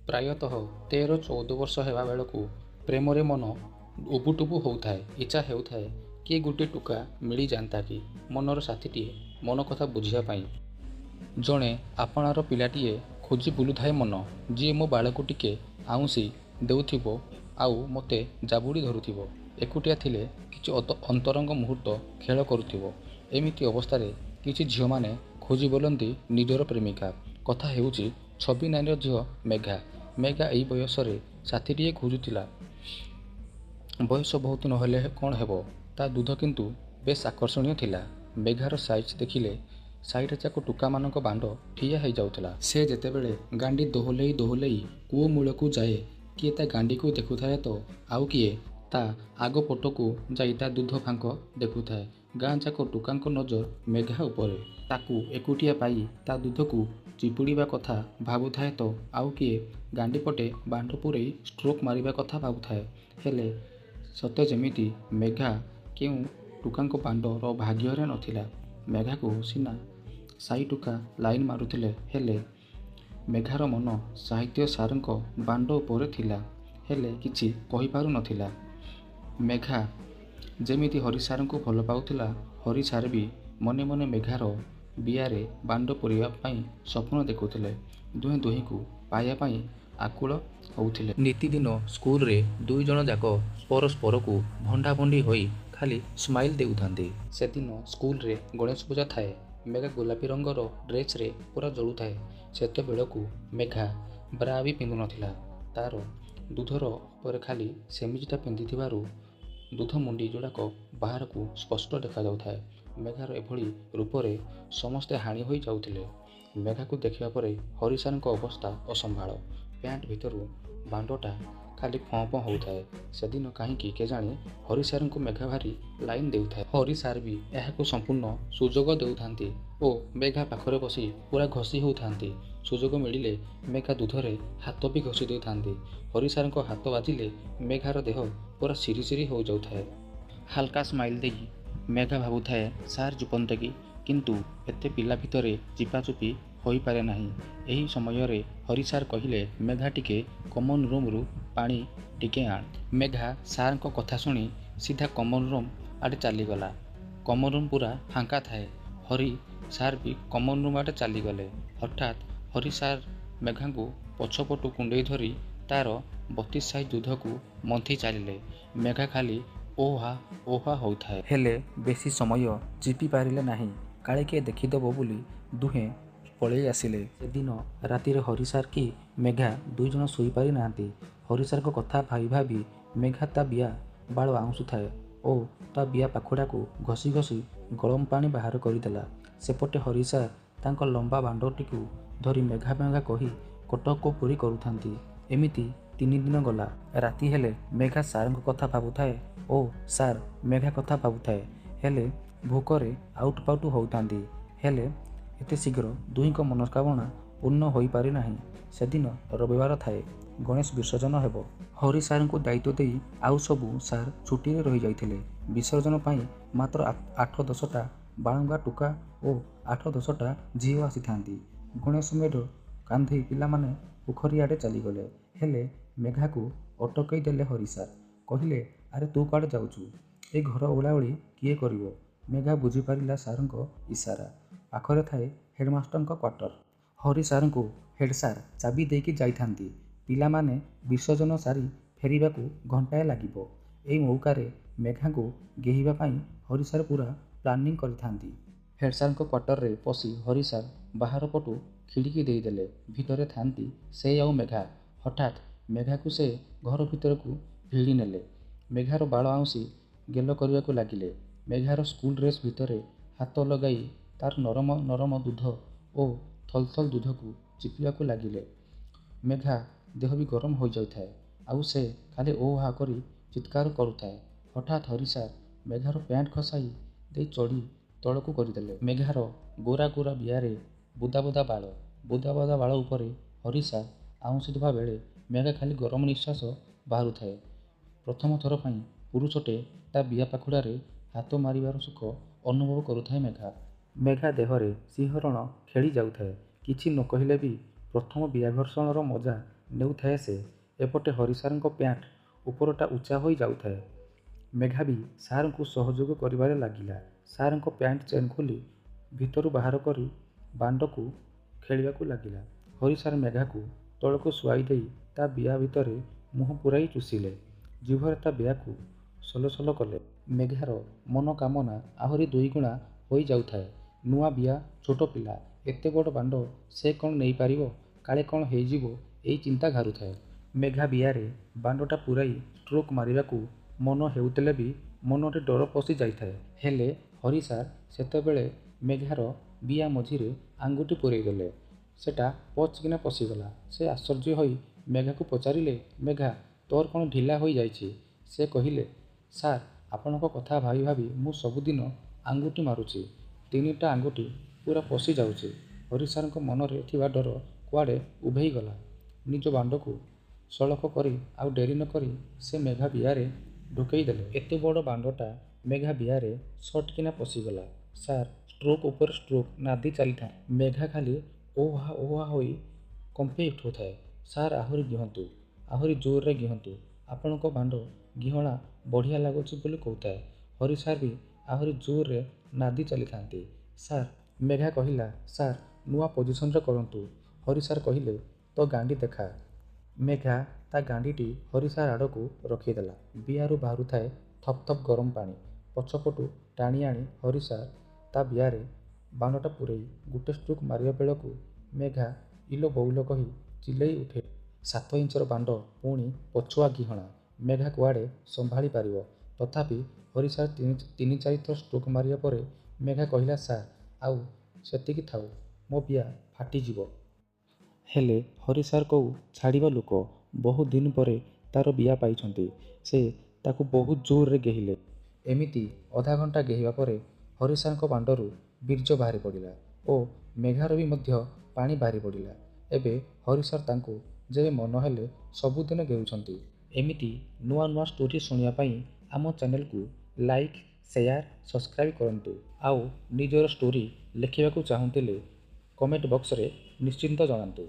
ପ୍ରାୟତଃ 13-14 ବର୍ଷ ହେବା ବେଳକୁ ପ୍ରେମରେ ମନ ଉବୁଟୁବୁ ହେଉଥାଏ। ଇଚ୍ଛା ହେଉଥାଏ କିଏ ଗୋଟିଏ ଟୋକା ମିଳିଯାନ୍ତା କି ମନର ସାଥୀଟିଏ, ମନ କଥା ବୁଝିବା ପାଇଁ। ଜଣେ ଆପଣାର ପିଲାଟିଏ ଖୋଜି ବୁଲୁଥାଏ ମନ। ଯିଏ ମୋ ବାଳକୁ ଟିକେ ଆଉଁସି ଦେଉଥିବ ଆଉ ମୋତେ ଜାବୁଡ଼ି ଧରୁଥିବ। ଏକୁଟିଆ ଥିଲେ କିଛି ଅନ୍ତରଙ୍ଗ ମୁହୂର୍ତ୍ତ ଖେଳ କରୁଥିବ। ଏମିତି ଅବସ୍ଥାରେ କିଛି ଝିଅମାନେ ଖୋଜି ବୁଲନ୍ତି ନିଜର ପ୍ରେମିକା। କଥା ହେଉଛି ଛବି ନାନୀର ଝିଅ ମେଘା। ମେଘା ଏଇ ବୟସରେ ସାଥୀଟିଏ ଖୋଜୁଥିଲା। ବୟସ ବହୁତ ନ ହେଲେ କ'ଣ ହେବ, ତା' ଦୁଧ କିନ୍ତୁ ବେଶ୍ ଆକର୍ଷଣୀୟ ଥିଲା। ମେଘାର ସାଇଜ୍ ଦେଖିଲେ ସାହିଟାଯାକ ଟୋକାମାନଙ୍କ ବାଣ୍ଡ ଠିଆ ହେଇଯାଉଥିଲା। ସେ ଯେତେବେଳେ ଗାଣ୍ଡି ଦୋହଲେଇ ଦୋହଲେଇ କୂଅ ମୂଳକୁ ଯାଏ, କିଏ ତା' ଗାଣ୍ଡିକୁ ଦେଖୁଥାଏ ତ ଆଉ କିଏ ତା' ଆଗପଟକୁ ଯାଇ ତା' ଦୁଧ ଫାଙ୍କ ଦେଖୁଥାଏ। ଗାଁଯାକ ଟୋକାଙ୍କ ନଜର ମେଘା ଉପରେ। ତାକୁ ଏକୁଟିଆ ପାଇ ତା' ଦୁଧକୁ ଚିପୁଡ଼ିବା କଥା ଭାବୁଥାଏ ତ ଆଉ କିଏ ଗାଣ୍ଡିପଟେ ବାଣ୍ଡ ପୂରେଇ ଷ୍ଟ୍ରୋକ୍ ମାରିବା କଥା ଭାବୁଥାଏ। ହେଲେ ସତେ ଯେମିତି ମେଘା କେଉଁ ଟୋକାଙ୍କ ବାଣ୍ଡର ଭାଗ୍ୟରେ ନ ଥିଲା। ମେଘାକୁ ସିନା ସାଇ ଟୋକା ଲାଇନ୍ ମାରୁଥିଲେ, ହେଲେ ମେଘାର ମନ ସାହିତ୍ୟ ସାର୍ଙ୍କ ବାଣ୍ଡ ଉପରେ ଥିଲା। ହେଲେ କିଛି କହିପାରୁ ନ ଥିଲା। ମେଘା ଯେମିତି ହରି ସାର୍ଙ୍କୁ ଭଲ ପାଉଥିଲା, ହରି ସାର୍ ବି ମନେ ମନେ ମେଘାର ବିଆରେ ବାଣ୍ଡ ପୂରେଇବା ପାଇଁ ସ୍ୱପ୍ନ ଦେଖୁଥିଲେ। ଦୁହେଁ ଦୁହିଁଙ୍କୁ ପାଇବା ପାଇଁ ଆକୁଳ ହେଉଥିଲେ। ନିତିଦିନ ସ୍କୁଲରେ ଦୁଇଜଣଯାକ ପରସ୍ପରକୁ ଭଣ୍ଡାଭଣ୍ଡି ହୋଇ ଖାଲି ସ୍ମାଇଲ୍ ଦେଉଥାନ୍ତି। ସେଦିନ ସ୍କୁଲରେ ଗଣେଶ ପୂଜା ଥାଏ। ମେଘା ଗୋଲାପୀ ରଙ୍ଗର ଡ୍ରେସରେ ପୂରା ଜଳୁଥାଏ। ସେତେବେଳକୁ ମେଘା ବ୍ରା ବି ପିନ୍ଧୁ ନ ଥିଲା। ତା'ର ଦୁଧର ଉପରେ ଖାଲି ସେମିଜ୍ଟା ପିନ୍ଧିଥିବାରୁ ଦୁଧ ମୁଣ୍ଡି ଯୋଡ଼ାକ ବାହାରକୁ ସ୍ପଷ୍ଟ ଦେଖାଯାଉଥାଏ। ମେଘାର ଏଭଳି ରୂପରେ ସମସ୍ତେ ହାଣି ହୋଇ ଯାଉଥିଲେ। ମେଘାକୁ ଦେଖିବା ପରେ ହରି ସାର୍ଙ୍କ ଅବସ୍ଥା ଅସମ୍ଭାଳ। ପ୍ୟାଣ୍ଟ ଭିତରୁ ବାଣ୍ଡଟା ଖାଲି ଫଁ ଫଁ ହେଉଥାଏ। ସେଦିନ କାହିଁକି କେଜାଣି ହରି ସାର୍ଙ୍କୁ ମେଘା ଭାରି ଲାଇନ୍ ଦେଉଥାଏ। ହରି ସାର୍ ବି ଏହାକୁ ସମ୍ପୂର୍ଣ୍ଣ ସୁଯୋଗ ଦେଉଥାନ୍ତି ଓ ମେଘା ପାଖରେ ବସି ପୂରା ଘଷି ହେଉଥାନ୍ତି। ସୁଯୋଗ ମିଳିଲେ ମେଘା ଦୁଧରେ ହାତ ବି ଘଷି ଦେଉଥାନ୍ତି। ହରି ସାର୍ଙ୍କ ହାତ ବାଜିଲେ ମେଘାର ଦେହ ପୂରା ଶିରିଶିରି ହୋଇଯାଉଥାଏ। ହାଲକା ସ୍ମାଇଲ୍ ଦେଇ ମେଘା ଭାବୁଥାଏ ସାର୍ ଚିପନ୍ତେ କି! କିନ୍ତୁ ଏତେ ପିଲା ଭିତରେ ଚିପାଚୁପି ହୋଇପାରେ ନାହିଁ। ଏହି ସମୟରେ ହରି ସାର୍ କହିଲେ, ମେଘା ଟିକେ କମନ୍ ରୁମ୍ରୁ ପାଣି ଟିକେ ଆଣ। ମେଘା ସାର୍ଙ୍କ କଥା ଶୁଣି ସିଧା କମନ୍ ରୁମ୍ ଆଡ଼େ ଚାଲିଗଲା। କମନ୍ ରୁମ୍ ପୂରା ଫାଙ୍କା ଥାଏ। ହରି ସାର୍ ବି କମନ୍ ରୁମ୍ ଆଡ଼େ ଚାଲିଗଲେ। ହଠାତ୍ ହରି ସାର୍ ମେଘାଙ୍କୁ ପଛପଟୁ କୁଣ୍ଢେଇ ଧରି ତା'ର 32 ସାଇଜ୍ ଦୁଧକୁ ମନ୍ଥି ଚାଲିଲେ। ମେଘା ଖାଲି ଓଃ ହାଃ ଓଃ ହାଃ ହେଉଥାଏ। ହେଲେ ବେଶୀ ସମୟ ଚିପି ପାରିଲେ ନାହିଁ, କାଳେ କିଏ ଦେଖିଦେବ ବୋଲି ଦୁହେଁ ପଳେଇ ଆସିଲେ। ସେଦିନ ରାତିରେ ହରି ସାର୍ କି ମେଘା ଦୁଇଜଣ ଶୋଇପାରି ନାହାନ୍ତି। ହରି ସାର୍ଙ୍କ କଥା ଭାବି ଭାବି ମେଘା ତା' ବିଆ ବାଳ ଆଉଁସୁଥାଏ ଓ ତା' ବିଆ ପାଖୁଡ଼ାକୁ ଘଷି ଘଷି ଗରମ ପାଣି ବାହାର କରିଦେଲା। ସେପଟେ ହରି ସାର୍ ତାଙ୍କ ଲମ୍ବା ବାଣ୍ଡଟିକୁ ଧରି ମେଘା ମେଘା କହି କଟକପୁରୀ କରୁଥାନ୍ତି। ଏମିତି ତିନିଦିନ ଗଲା। ରାତି ହେଲେ ମେଘା ସାର୍ଙ୍କ କଥା ଭାବୁଥାଏ ଓ ସାର୍ ମେଘା କଥା ଭାବୁଥାଏ। ହେଲେ ଭୋକରେ ଆଉଟୁପାଉଟୁ ହେଉଥାନ୍ତି। ହେଲେ ଏତେ ଶୀଘ୍ର ଦୁହିଁଙ୍କ ମନସ୍କାମନା ପୂର୍ଣ୍ଣ ହୋଇପାରି ନାହିଁ। ସେଦିନ ରବିବାର ଥାଏ। ଗଣେଶ ବିସର୍ଜନ ହେବ। ହରି ସାର୍ଙ୍କୁ ଦାୟିତ୍ୱ ଦେଇ ଆଉ ସବୁ ସାର୍ ଛୁଟିରେ ରହିଯାଇଥିଲେ। ବିସର୍ଜନ ପାଇଁ ମାତ୍ର 8-10ଟା ବାଳୁଙ୍ଗା ଟୋକା ଓ 8-10ଟା ଝିଅ ଆସିଥାନ୍ତି। ଗଣେଶ ମେଢ଼ କାନ୍ଧେଇ ପିଲାମାନେ ପୋଖରୀ ଆଡ଼େ ଚାଲିଗଲେ। ହେଲେ ମେଘାକୁ ଅଟକେଇ ଦେଲେ ହରି ସାର୍। କହିଲେ, ଆରେ ତୁ କୁଆଡ଼େ ଯାଉଛୁ? ଏ ଘର ଓଳାଓଳି କିଏ କରିବ? ମେଘା ବୁଝିପାରିଲା ସାର୍ଙ୍କ ଇସାରା। ପାଖରେ ଥାଏ ହେଡ୍‌ମାଷ୍ଟରଙ୍କ କ୍ୱାର୍ଟର। ହରି ସାର୍ଙ୍କୁ ହେଡ୍‌ସାର୍ ଚାବି ଦେଇକି ଯାଇଥାନ୍ତି। ପିଲାମାନେ ବିସର୍ଜନ ସାରି ଫେରିବାକୁ ଘଣ୍ଟାଏ ଲାଗିବ। ଏଇ ମଉକାରେ ମେଘାକୁ ଗେହିବା ପାଇଁ ହରି ସାର୍ ପୂରା ପ୍ଲାନିଂ କରିଥାନ୍ତି। ହେଡ୍‌ସାର୍‌ଙ୍କ କ୍ୱାର୍ଟରରେ ପଶି ହରି ସାର୍ ବାହାରପଟୁ ଖିଡ଼ିକି ଦେଇଦେଲେ। ଭିତରେ ଥାନ୍ତି ସେ ଆଉ ମେଘା। ହଠାତ୍ ମେଘାକୁ ସେ ଘର ଭିତରକୁ ଭିଡ଼ିନେଲେ। ମେଘାର ବାଳ ଆଉଁସି ଗେଲ କରିବାକୁ ଲାଗିଲେ। ମେଘାର ସ୍କୁଲ ଡ୍ରେସ୍ ଭିତରେ ହାତ ଲଗାଇ ତା'ର ନରମ ନରମ ଦୁଧ ଓ ଥଲ୍‌ଥଲ୍ ଦୁଧକୁ ଚିପିବାକୁ ଲାଗିଲେ। ମେଘା ଦେହ ବି ଗରମ ହୋଇଯାଉଥାଏ, ଆଉ ସେ ଖାଲି ଓଃ ହାଃ କରି ଚିତ୍କାର କରୁଥାଏ। ହଠାତ୍ ହରି ସାର୍ ମେଘାର ପ୍ୟାଣ୍ଟ ଖସାଇ ଦେଇ ଚଡ଼ି ତଳକୁ କରିଦେଲେ। ମେଘାର ଗୋରା ଗୋରା ବିଆରେ ବୁଦା ବୁଦା ବାଳ। ବୁଦା ବୁଦା ବାଳ ଉପରେ ହରି ସାର୍ ଆଉଁସୁଥିବା ବେଳେ ମେଘା ଖାଲି ଗରମ ନିଃଶ୍ୱାସ ବାହାରୁଥାଏ। ପ୍ରଥମ ଥର ପାଇଁ ପୁରୁଷଟେ ତା' ବିଆ ପାଖୁଡ଼ାରେ ହାତ ମାରିବାର ସୁଖ ଅନୁଭବ କରୁଥାଏ ମେଘା। ମେଘା ଦେହରେ ଶିହରଣ ଖେଳି ଯାଉଥାଏ। କିଛି ନ କହିଲେ ବି ପ୍ରଥମ ବିଆଘର୍ଷଣର ମଜା ନେଉଥାଏ ସେ। ଏପଟେ ହରିସାର୍‌ଙ୍କ ପ୍ୟାଣ୍ଟ ଉପରଟା ଉଚ୍ଚା ହୋଇ ଯାଉଥାଏ। ମେଘା ବି ସାର୍‌ଙ୍କୁ ସହଯୋଗ କରିବାରେ ଲାଗିଲା। ସାର୍‌ଙ୍କ ପ୍ୟାଣ୍ଟ ଚେନ୍ ଖୋଲି ଭିତରୁ ବାହାର କରି ବାଣ୍ଡକୁ ଖେଳିବାକୁ ଲାଗିଲା। ହରିସାର୍ ମେଘାକୁ ତଳକୁ ଶୁଆଇ ଦେଇ ତା ବିଆ ଭିତରେ ମୁହଁ ପୂରାଇ ଚୁଷିଲେ। ଜିଭରେ ତା ବିଆକୁ ସଲସଲ କଲେ। ମେଘାର ମନୋକାମନା ଆହୁରି ଦୁଇଗୁଣା ହୋଇ ଯାଉଥାଏ। ନୂଆ ବିଆ, ଛୋଟ ପିଲା, ଏତେ ବଡ଼ ବାଣ୍ଡ ସେ କ'ଣ ନେଇପାରିବ? କାଳେ କ'ଣ ହେଇଯିବ ଏଇ ଚିନ୍ତା ଘାରୁଥାଏ। ମେଘା ବିଆରେ ବାଣ୍ଡଟା ପୂରାଇ ଷ୍ଟ୍ରୋକ୍ ମାରିବାକୁ ମନ ହେଉଥିଲେ ବି ମନରେ ଡର ପଶି ଯାଇଥାଏ। ହେଲେ ହରିସାର୍ ସେତେବେଳେ ମେଘାର ବିଆ ମଝିରେ ଆଙ୍ଗୁଠି ପୂରେଇଦେଲେ। ସେଟା ପଚ୍ କିନା ପଶିଗଲା। ସେ ଆଶ୍ଚର୍ଯ୍ୟ ହୋଇ ମେଘାକୁ ପଚାରିଲେ, ମେଘା, ତୋର କ'ଣ ଢିଲା ହୋଇ ଯାଇଛି? ସେ କହିଲେ, ସାର୍, ଆପଣଙ୍କ କଥା ଭାବି ଭାବି ମୁଁ ସବୁଦିନ ଆଙ୍ଗୁଠି ମାରୁଛି। 3ଟା ଆଙ୍ଗୁଠି ପୂରା ପଶି ଯାଉଛି। ହରିସାର୍‌ଙ୍କ ମନରେ ଥିବା ଡର କୁଆଡ଼େ ଉଭେଇଗଲା। ନିଜ ବାଣ୍ଡକୁ ସଳଖ କରି ଆଉ ଡେରି ନ କରି ସେ ମେଘା ବିଆରେ ଢୁକେଇଦେଲେ। ଏତେ ବଡ଼ ବାଣ୍ଡଟା ମେଘା ବିଆରେ ସଟ୍ କିନା ପଶିଗଲା। ସାର୍ ଷ୍ଟ୍ରୋକ୍ ଉପରେ ଷ୍ଟ୍ରୋକ୍ ନାଦି ଚାଲିଥାନ୍ତି। ମେଘା ଖାଲି ଓଃ ଆଃ ଓଃ ଆଃ ହୋଇ କମ୍ପେଇ ଉଠୁଥାଏ। ସାର୍, ଆହୁରି ଗିହନ୍ତୁ, ଆହୁରି ଜୋର୍‌ରେ ଗିହନ୍ତୁ, ଆପଣଙ୍କ ବାଣ୍ଡ ଗିହଣା ବଢ଼ିଆ ଲାଗୁଛି ବୋଲି କହୁଥାଏ। ହରିସାର୍ ବି ଆହୁରି ଜୋର୍‌ରେ ନାଦି ଚାଲିଥାନ୍ତି। ସାର୍, ମେଘା କହିଲା, ସାର୍, ନୂଆ ପୋଜିସନ୍‌ରେ କରନ୍ତୁ। ହରିସାର୍ କହିଲେ, ତୋ ଗାଣ୍ଡି ଦେଖା। ମେଘା ତା ଗାଣ୍ଡିଟି ହରିସାର୍ ଆଡ଼କୁ ରଖିଦେଲା। ବିଆରୁ ବାହାରୁଥାଏ ଥପ୍ ଥପ୍ ଗରମ ପାଣି। ପଛପଟୁ ଟାଣିଆଣି ହରିସାର୍ ତା ବିଆରେ ବାଣ୍ଡଟା ପୂରେଇ ଗୋଟେ ଷ୍ଟ୍ରୋକ୍ ମାରିବା ବେଳକୁ ମେଘା ଇଲୋ ବୋଉଲୋ କହି ଚିଲେଇ ଉଠେ। 7 ଇଞ୍ଚର ବାଣ୍ଡ, ପୁଣି ପଛୁଆ ଗିହଣା, ମେଘା କୁଆଡ଼େ ସମ୍ଭାଳି ପାରିବ? ତଥାପି ହରିସାର୍ 3-4 ଥର ଷ୍ଟ୍ରୋକ୍ ମାରିବା ପରେ ମେଘା କହିଲା, ସାର୍, ଆଉ ସେତିକି ଥାଉ, ମୋ ବିଆ ଫାଟିଯିବ। ହେଲେ ହରିସାର୍ କୋଉ ଛାଡ଼ିବା ଲୋକ। ବହୁ ଦିନ ପରେ ତା'ର ବିଆ ପାଇଛନ୍ତି। ସେ ତାକୁ ବହୁତ ଜୋର୍‌ରେ ଗେହିଲେ। ଏମିତି ଅଧାଘଣ୍ଟା ଗେହିବା ପରେ ହରିସାର୍‌ଙ୍କ ବାଣ୍ଡରୁ ବୀର୍ଯ୍ୟ ବାହାରି ପଡ଼ିଲା ଓ ମେଘାର ବି ମଧ୍ୟ ପାଣି ବାହାରି ପଡ଼ିଲା। ଏବେ ହରିସାର୍ ତାଙ୍କୁ ଯେବେ ମନ ହେଲେ ସବୁଦିନ ଗେହୁଛନ୍ତି। ଏମିତି ନୂଆ ନୂଆ ଷ୍ଟୋରି ଶୁଣିବା ପାଇଁ ଆମ ଚ୍ୟାନେଲକୁ ଲାଇକ୍, ସେୟାର, ସବସ୍କ୍ରାଇବ୍ କରନ୍ତୁ। ଆଉ ନିଜର ଷ୍ଟୋରି ଲେଖିବାକୁ ଚାହୁଁଥିଲେ କମେଣ୍ଟ ବକ୍ସରେ ନିଶ୍ଚିତ ଜଣାନ୍ତୁ।